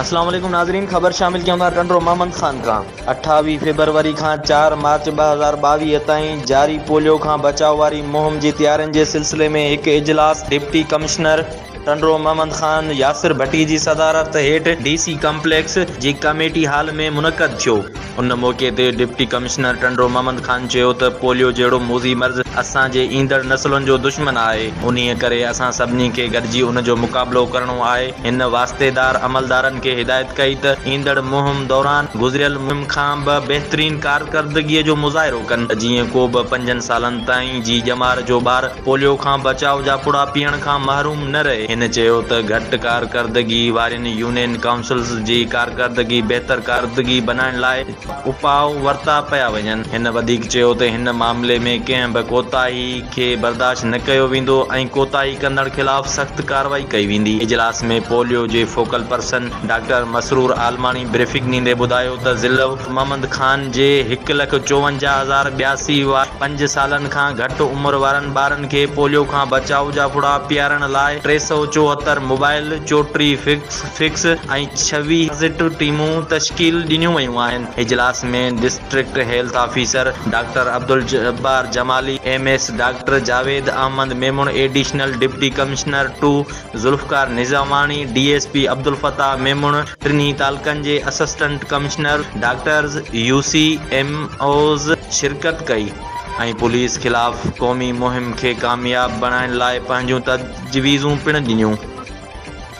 اسلام عليڪم ناظرين خبر شامل ڪيون ٿا ٽنڊو محمد خان کان 28 فيبروري کان 4 مارچ 2022 تائين جاري پوليو کان بچاء واري مهم جي تيارين جي سلسلي ۾ هڪ اجلاس ڊپٽي ڪمشنر ٽنڊو محمد خان ياسر ڀٽي جي صدارت هيٺ ڊي سي ڪمپليڪس جي ڪميٽي هال ۾ منعقد ٿيو. ان موقعي تي ڊپٽي ڪمشنر ٽنڊو محمد خان چيو ته پوليو جهڙو موذي مرض اسان جي ايندڙ نسلن جو دشمن آهي، انهيء ڪري اسان سڀني کي گڏجي ان جو مقابلو ڪرڻو آهي. هن واسطيدار عملدارن کي هدايت ڪئي ته ايندڙ مهم دوران گذريل مهم کان به بهترين ڪارڪردگيء جو مظاهرو ڪن ته جيئن ڪو به پنجن سالن تائين جي ڄمار جو ٻار پوليو کان بچاء جا ڦڙا پيئڻ کان محروم نه رهي. هن چيو ته گهٽ ڪارڪردگي وارين يونين ڪائونسلز جي ڪارڪردگي بهتر ڪارڪردگي بنائڻ لاء اپاء ورتا پيا وڃن. هن وڌيڪ چيو ته هن معاملي ۾ ڪنهن به ڪوتاهي کي برداشت نه ڪيو ويندو ۽ ڪوتاهي ڪندڙ خلاف سخت ڪارروائي ڪئي ويندي. اجلاس ۾ پوليو جي focal person doctor Masroor Almani briefing ڏيندي ٻڌايو ته ضلعو محمد خان جي هڪ لک چوونجاهه هزار 82 پنج سالن کان گهٽ عمر وارن ٻارن کي پوليو کان بچاء جا ڦڙا پيارڻ لاء 374 موبائل، 34 فڪس ۽ 26 وزٽ ٽيمون تشڪيل ڏنيون ويون آهن. اجلاس ۾ district health officer doctor Abdul Jabbar Jamali, M S doctor Javed Ahmed Memon, additional deputy commissioner two Zulfiqar Nizamani, D S P Abdul Fattah Memon, ٽنهي تعلقن جي assistant commissioner, doctors, U C M Os شرڪت ڪئي ۽ police خلاف قومي مهم کي ڪامياب بڻائڻ لاء پنهنجون تجويزون پڻ ڏنيون.